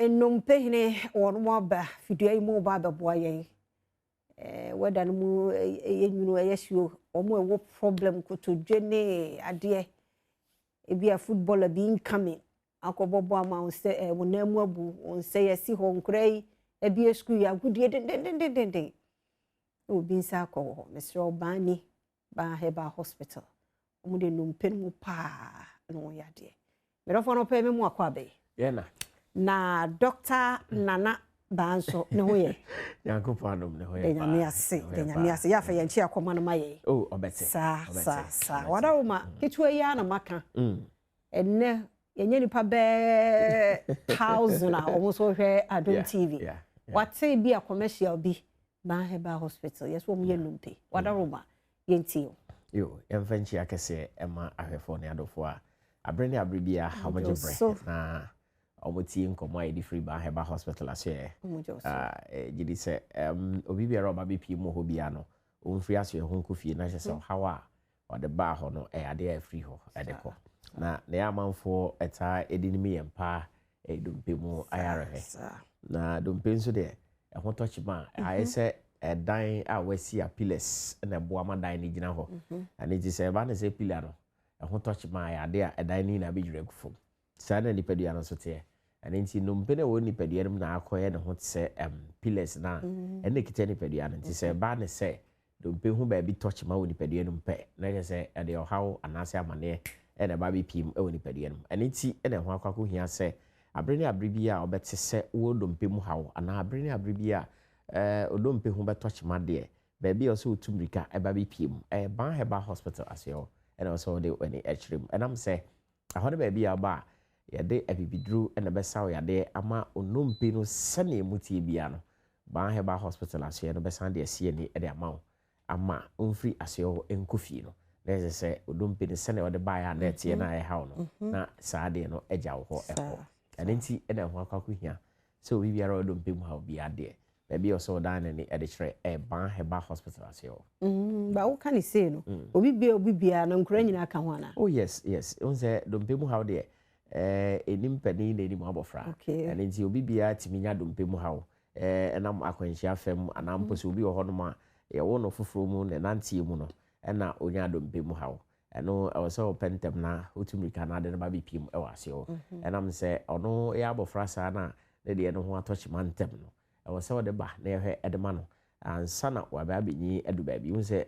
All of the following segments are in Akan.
Nnompehene wɔn aba fidua yi mu ba bɛboa yɛn. Wɛda no mu ɛyɛ nwunu, ɛyɛ hye o, wɔn a wɔwɔ problem kotodwe ne adeɛ. Ebia footballer bi incoming akɔbɔbɔ ama wo sɛ wɔn nan mu abu, wɔn nsa yɛ si hɔ nkora yi, ebia school yi agodie dendendendenden. Obi nsa akɔ hɔ, mesrɛ wo Baani, Ban Herbal Hospital. Wɔn de nnompe no mu paa na wɔyɛ adeɛ. Medɔfo no pɛ me mu akɔ abɛyi. Yɛna. Na Dr. Nana Baa nso ne ho yɛ. Nyankopɔn adom ne ho yɛ. Nyame ase, Nyame ase. Yɛ afɛ yɛn kyi akɔma no ma yɛ. Oh, ɔbɛte. Saa, saa, saa. Wadaroma ketewa yi ara na maka. Ɛnnɛ yɛnyɛ nipa bɛɛ 1,000 a wɔn nso hwɛ Adom TV. Wate bi a commercial bi Ban Herbal Hospital yɛsɛ wɔn yɛ nnompe. Wadaroma yɛntie o. Yo, yɛmfa nkyia kɛseɛ ɛma ahwɛfoɔ ne adɔfoɔ a abere ne abere bi a wɔgye brɛ na wɔtie nkɔmmɔ a yɛde firi Ban Herbal Hospital aseɛ. Gye di sɛ obi biara ɔba bɛpie mu hɔ biara no, ɔmfiri asoɛ ho nkɔ fie na kyerɛ sɛ ɔhaw a ɔde baa hɔ no ɛyɛ adeɛ a ɛfiri hɔ ɛde kɔ. Na nea amanfoɔ ɛtaa ɛdi nim yɛn paa ɛyɛ dompe mu ayarehwɛ. Na dompe nso deɛ ɛho tɔkyema a ayɛ sɛ ɛdan a wɔasi a pillars na ɛboa ma dan no gyina hɔ. Ɛno nti sɛ ɛba ne sɛ pillar no ɛho tɔkyema a ɛyɛ adeɛ a ɛdan no nyinaa bɛdwiri agu fam. Saa na nipadua no nso teɛ. Ɛno nti nnompe no a ɛwɔ nipadua no mu na akɔyɛ ne ho te sɛ pillars na ɛna ɛkita nipadua no. Nti sɛ ɛba ne sɛ dompe ho baabi tɔkyema wɔ nipadua no mu pɛ na kyerɛ sɛ ɛde ɔhaw anaasɛ amanneɛ ɛna ɛba bɛpie mu ɛwɔ nipadua no mu. Ɛno nti ɛna ɛho akɔ akɔhia sɛ abere ne abere bi a ɔbɛte sɛ wɔ dompe mu haw anaa abere ne abere bi a odompe ho bɛtɔ kyema deɛ baabi a ɔsɛ otu mmirika ɛba bɛpie mu ɛyɛ Ban Herbal Hospital aseɛ hɔ ɛna ɔsɛ ɔde w'ani akyerɛ mu. Ɛnam sɛ ɛhɔ ne baabi a ɔba a yɛde abibiduro ɛna ɛbɛsa wo yadeɛ ama onompe no sɛnea emu tie bia no, Ban Herbal Hospital aseɛ no bɛsan de asi ani ɛde ama wo ama mfiri aseɛ hɔ nkɔ fie no na ɛsɛ sɛ odompe no sɛnea ɔde baeɛ a na ɛteɛ na ɛhaw no na saa adeɛ no agya wo hɔ ɛkɔ. Ɛno nti ɛna ɛho akɔ akɔhia sɛ obi biara a ɔdompe mu haw biara deɛ baabi a ɔsɛ ɔdan n'ani ɛde kyerɛ ɛyɛ Ban Herbal Hospital aseɛ hɔ. Ba woka ne sei no, obi bia obi bia na nkura nyinaa ka ho ana? Oh yes, yes. Wohu sɛ dompe mu haw deɛ ɛnim panin na ɛnim abɔfra. Ɛno nti obi biara tumi nya dompe mu haw ɛnam akwanhyia fam anaa mpo sɛ obi wɔ hɔnom a yɛwo no foforɔ mu na nanteɛ mu no ɛna onya dompe mu haw. Ɛno ɛwɔ sɛ ɔpɛ ntɛm na wotu mmirika na ade no ba bɛpie mu ɛwɔ aseɛ hɔ. Ɛnam sɛ ɔno yɛ abɔfra saa na ne deɛ no ho atɔ kyema ntɛm no, ɛwɔ sɛ ɔde ba na yɛhwɛ ɛde ma no ansa na waba abɛnyi adu baabi. Wohu sɛ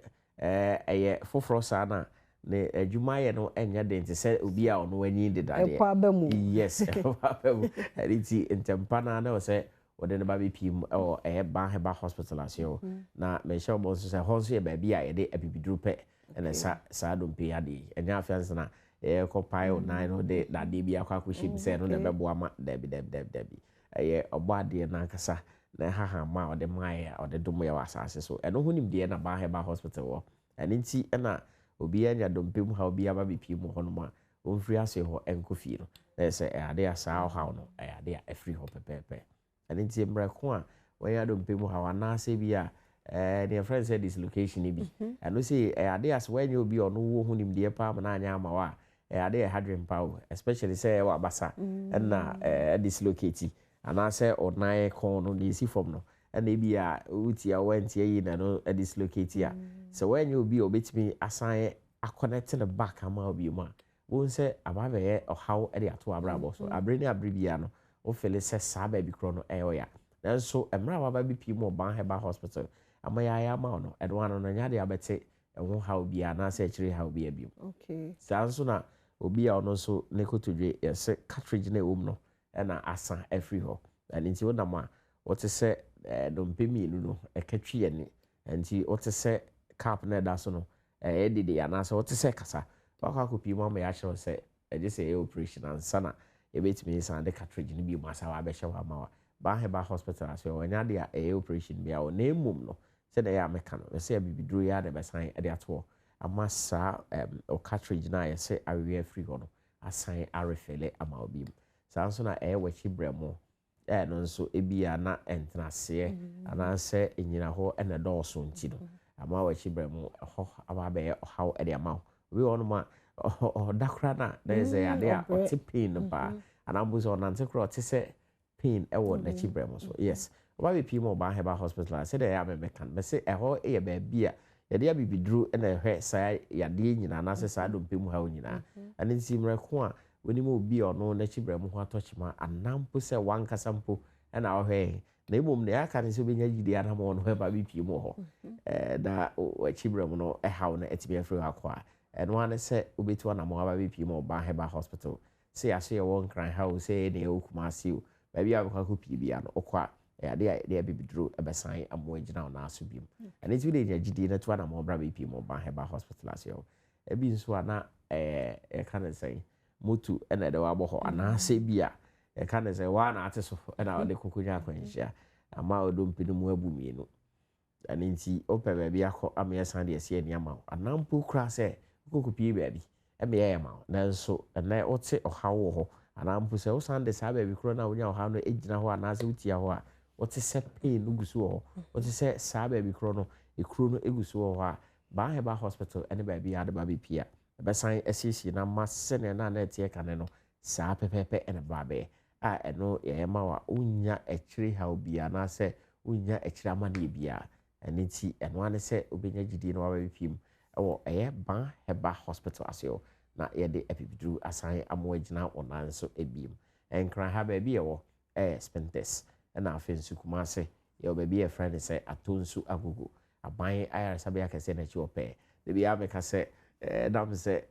ɛyɛ foforɔ saa na ne adwuma yɛ no ɛnyɛ den te sɛ obi a ɔno anyi dedadeɛ. Ɛkɔ aba mu. Yes, ɛkɔ aba mu. Ɛno nti ntɛmpa naa na ɛwɔ sɛ wɔde no ba bɛpie mu ɛwɔ ɛyɛ Ban Herbal Hospital aseɛ hɔ. Na mehyɛ wɔn nso sɛ ɛhɔ nso yɛ baabi a yɛde abibiduro pɛ ɛna saa dompe adeɛ yi. Ɛnyɛ afei ansa na yɛkɔ pae wo nan no de dadeɛ bi akɔ akɔhyɛ mu sɛ ɛno na ɛbɛboa ma dabi dabi dabi dabi. Ɛyɛ ɔbɔ adeɛ n'ankasa na ɛhahama a ɔde maaeɛ a ɔde dom yɛ wɔ asase so. Ɛno ho nimdeɛ na Ban Herbal Hospital wɔ. Ɛno nti ɛna obiara anya dompe mu haw bi aba bɛpie mu hɔnom a ɔmfiri ase hɔ ɛnkɔ fie no. Na ɛsɛ ɛyɛ adeɛ a saa ɔhaw no ɛyɛ adeɛ a ɛfiri hɔ pɛpɛɛpɛ. Ɛno nti mmerɛ ko a wɔanya dompe mu haw anaasɛ bi a deɛ yɛfrɛ no sɛ dislocation bi. Ɛno sɛ ɛyɛ adeɛ a sɛ wɔanyɛ obi a ɔno wɔ ho nimdeɛ paa ma na anyɛ ama wo a ɛyɛ adeɛ a ɛha dwen paa o, especially sɛ ɛwɔ abasa ɛna dislocate anaasɛ ɔnan kɔn no deɛ ɛsi fam no ɛna ebi a wotia wɔntie yi na ɛno dislocate a sɛ wɔanyɛ obi a obɛtumi asan aconnect ne back ama obi mu a wohu sɛ aba bɛyɛ ɔhaw de ato abrabɔ so. Abere ne abere biara no wofeel sɛ saa baabi korɔ no ɛyɛ ɔya. Nanso mmerɛ a waba bɛpie mu wɔ Ban Herbal Hospital ama yɛayɛ ama wo no, ɛno ano no nyɛ adeɛ a wobɛte ɛho haw biara anaasɛ akyire haw biara bio. Saa nso na obi a ɔno nso ne kotodwe yɛsɛ cartridge na ɛwɔ mu no ɛna asa afiri hɔ. Ɛno nti wonam a wote sɛ dompe mmienu no ɛka twi ani. Nti wote sɛ cap na ɛda so no ɛyɛ dede anaasɛ wote sɛ kasa. Wakɔ akɔpie mu ama yɛakyerɛ wo sɛ ɛgye sɛ ɛyɛ operation ansa na yɛbɛtumi san de cartridge no bi mu asa wabɛhyɛ hɔ ama wa. Ban Herbal Hospital ase hɔ ɛnyɛ adeɛ a ɛyɛ operation bi a wɔ na mmom no sɛdeɛ ɛyɛ a meka no ɛsɛ abibiduro yi ara na ɛbɛsan de ato hɔ ama saa cartridge no a yɛsɛ awewe afiri hɔ no asan arefill ama obi mu. Saa nso na ɛyɛ w'akyi brɛ mu ɛno nso ebia na ɛntenaseɛ anaasɛ ɛnyina hɔ ɛna ɛdɔɔso nti no ama w'akyi brɛ mu ɛhɔ aba abɛyɛ ɔhaw ɛde ama wo. Obi wɔ hɔnom a ɔda koraa na na yɛ sɛ adeɛ a ɔte pain no paa anaa mpo sɛ ɔnante koraa ɔte sɛ pain ɛwɔ n'akyi brɛ mu so. Yes, ɔba bɛpie mu Ɔbaa Herbal Hospital a, sɛdeɛ ɛyɛ a mɛmɛka no, mɛsɛ ɛhɔ yɛ baabi a yɛde abibiduro ɛna ɛhwɛ saa yadeɛ nyinaa anaasɛ saa dompe mu haw nyinaa. Ɛno nti mmerɛ ko a wonim obi a ɔno n'akyi brɛ mu ho atɔ kyima, anaa mpo sɛ wankasa mpo ɛna ɔhwɛ yɛn, na mmom nea aka ne sɛ wobɛnya gyidie anam ɔno ɛba bɛpie mu wɔ hɔ na w'akyi brɛ mu no ɛhaw no atumi afiri hɔ akɔ a, ɛno ara ne sɛ wobɛtu anammɔn aba bɛpie mu Ɔbaa Herbal Hospital. Sɛ yɛaso yɛwɔ Nkran ha o, sɛ yɛ ne yɛwɔ Kumase o, baabi a wobɛkɔ akɔpie bia no, wokɔ a, ɛyɛ adeɛ a yɛde abibiduro ɛbɛsan amoa gyina wo nan so biom. Ɛno nti wode nya gyidie na tu anammɔn bra bɛpie mu Ɔbaa Herbal Hospital ase hɔ. Ebi nso a na yɛka ne sɛn, moto ɛna ɛde wabɔ hɔ, anaasɛ bi a yɛka ne sɛ waa na ate so ɛna wɔde kɔkɔnya akwanhyia ama ɔdompe no mu abu mmienu. Ɛno nti wopɛ baabi akɔ ama yɛsan de asi ani ama wo, anaa mpo koraa sɛ wokɔkɔpie baabi ɛma yɛyɛ ma wo, nanso ɛnɛ wote ɔhaw wɔ hɔ, anaa mpo sɛ wosan de saa baabi korɔ no a wonya ɔhaw no gyina hɔ anaasɛ wotia hɔ a, wote sɛ pain no gu so wɔ hɔ, wote sɛ saa baabi korɔ no ekuro no gu so wɔ hɔ a, Baa Herbal Hospital ne baabi a ade ba bɛpie a ɛbɛsan asiesie no ama sɛnea na ɛteɛ kane no saa pɛpɛɛpɛ ɛna ba bɛyɛ a, ɛno yɛyɛ ma wo a wonnya akyire haw biara anaasɛ wonnya akyire amanneɛ biara. Ɛno nti ɛno ara ne sɛ wobɛnya gyidie na waba bɛpie mu ɛwɔ ɛyɛ Baa Herbal Hospital ase hɔ na yɛde abibiduro asan amoa gyina wɔn nan so ebiem. Nkran ha baabi yɛwɔ ɛyɛ Spintex, ɛna afei nso Kumase yɛwɔ baabi a yɛfrɛ no sɛ Atonsu Agogo, aban ayaresabea kɛseɛ n'akyi wɔ pɛɛ. Da biara meka sɛ ɛnam sɛ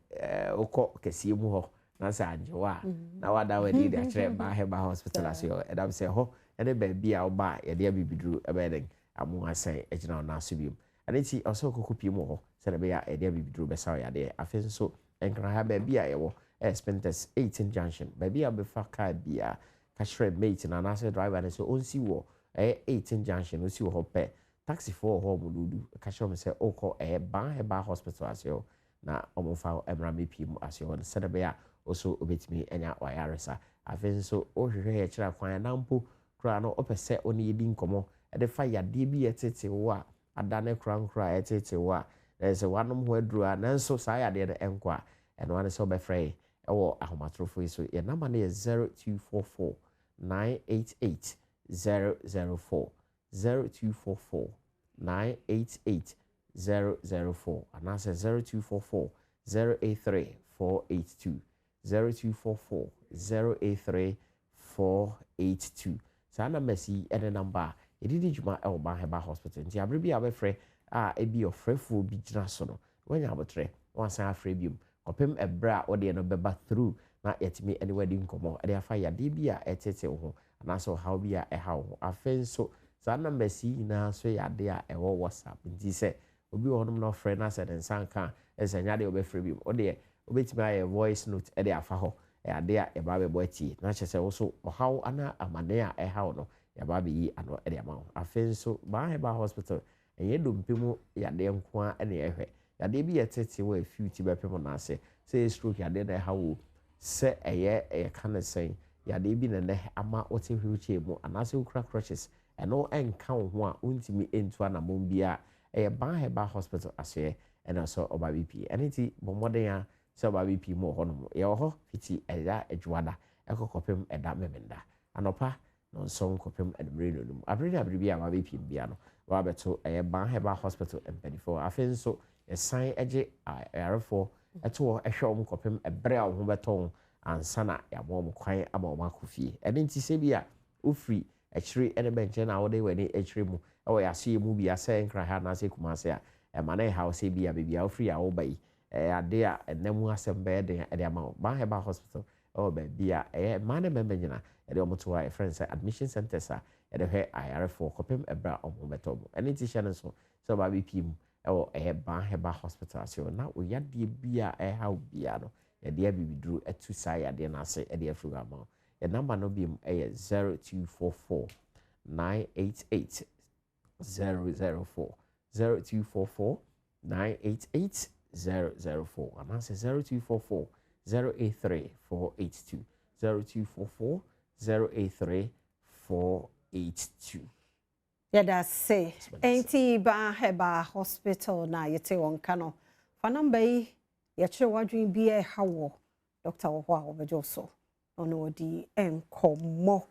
wokɔ kɛseɛ mu hɔ na sɛ angye wo a, na wada w'ani de akyerɛ Baa Herbal Hospital ase hɔ. Ɛnam sɛ ɛhɔ ne baabi a woba a yɛde abibiduro ɛbɛyɛ den amoa asan agyina wo nan so biom. Ɛno nti ɔsɛ wokɔkɔ pie mu wɔ hɔ sɛdeɛ ɛbɛyɛ a yɛde abibiduro bɛsa wo yadeɛ. Afei nso Nkran ha baabi a yɛwɔ ɛyɛ Spintex 18 Junction, baabi a wobɛfa kaa biara, ka kyerɛ mate no anaasɛ driver no sɛ ɔnsi wɔ ɛyɛ 18 Junction. Ɔsi wɔ hɔ pɛ, taxifoɔ wɔ hɔ a ɔmo dudu, ka kyerɛ wɔn sɛ ɔrekɔ ɛyɛ Baa Herbal Hospital ase hɔ na ɔmo mfa mmra mmɛpie mu ase hɔ no sɛdeɛ ɛbɛyɛ a ɔso ɔbɛtumi anya wayaresa. Afei nso wohwehwɛ yɛ kyerɛ kwan anaa mpo koraa no wopɛ sɛ wo ne yɛdi nkɔmmɔ ɛde fa yadeɛ bi a ɛtete wo a adane korankora a ɛtete wo a na ɛsɛ wanom ho aduro a nanso saa yadeɛ no ɛnkɔ a, ɛno ara ne sɛ wobɛfrɛ yɛn ɛwɔ ahomatorofo yi so. Yɛn number no yɛ 0244 988 004, 0244 988 004, anaasɛ 0244 083 482, 0244 083 482. Saa numbers yi ɛne number a yɛde di dwuma ɛwɔ Baa Herbal Hospital. Nti abere bi a wobɛfrɛ a ebi ɔfrɛfoɔ bi gyina so no, wanya abotrɛ na wasan afrɛ biom kɔpem ɛberɛ a wodeɛ no bɛba through na yɛtumi ne wadi nkɔmmɔ ɛde afa yadeɛ bi a ɛtete wo ho anaasɛ ɔhaw bi a ɛha wo ho. Afei nso saa numbers yi nyinaa nso yɛ adeɛ a ɛwɔ WhatsApp, nti sɛ obi wɔ hɔnom na ɔfrɛ na sɛ ne nsa nka a, ɛsɛ nyɛ adeɛ a wɔbɛfrɛ biom. Wodeɛ wobɛtumi ayɛ voice note ɛde afa hɔ. Ɛyɛ adeɛ a yɛba abɛbɔ atie na kyerɛ sɛ wo so ɔhaw anaa amane a ɛha wo no, yɛba abɛyi ano de ama wo. Afei nso Baa Herbal Hospital, ɛnyɛ dompe mu yadeɛ nko ara na yɛhwɛ. Yadeɛ bi yɛ tete wɔ efiw ti bɛpem no ase, sɛ ɛyɛ stroke yadeɛ na ɛha wo, sɛ ɛyɛ yɛka ne sɛn yadeɛ bi na ɛnɛ ama wote wheelchair mu anaasɛ wokura crutches, ɛno ɛnka wo ho a wontumi ntu anammɔn biara, ɛyɛ Baa Herbal Hospital asoɛ ɛna sɛ ɔba bɛpie. Ɛno nti bɔ mmɔden a sɛ ɔba bɛpie mu wɔ hɔnom. Yɛwɔ hɔ fiti ɛda Adwuada ɛkɔ kɔpem ɛda Memenda anɔpa 7 kɔpem anwummere 5. Abere ne abere bi a wabɛpie mu bia no, wabɛto ɛyɛ Baa Herbal Hospital mpanimfoɔ. Afei nso yɛsan gye ayarefoɔ ɛto hɔ ɛhwɛ wɔn kɔpem ɛberɛ a wɔn ho bɛtɔ wɔn ansa na yɛama wɔn kwan ama wɔn akɔ fie. Ɛno nti sɛ bi a wofiri akyire ɛne bɛnkyɛn na wode w'ani akyire mu ɛwɔ yɛasoyɛ mu bi asɛ Nkran ha anaasɛ Kumase a, ɛma no ɛhaw sɛ bi a baabi a wofiri a woba yi, ɛyɛ adeɛ a ɛnam mu asɛm bɛyɛ den ɛde ama wo. Baa Herbal Hospital ɛwɔ baabi a ɛyɛ mmaa ne mmarima nyinaa yɛde wɔn to hɔ a yɛfrɛ no sɛ admission centers a yɛde hwɛ ayarefoɔ kɔpem ɛberɛ a wɔn ho bɛtɔ wɔn. Ɛno nti hyɛ no nso sɛ ɔbaa bɛpie mu ɛwɔ ɛyɛ Baa Herbal Hospital ase hɔ na wo yadeɛ bi a ɛha wo biara no, yɛde abibiduro atu saa yadeɛ no ase ɛde afiri hɔ ama wo. Yɛn number no bi mu ɛyɛ 0244 988 004, 0244 988 004, anaasɛ 0244 083 482, 0244 083 482. Yɛda se enti Baa Herbal Hospital na yɛte wɔn ka no. Fa number yi, yɛkyerɛ w'adwene bi a ɛha wɔ doctor wɔ hɔ a wɔbɛgye wo so, ɔno wɔdi nkɔmmɔ.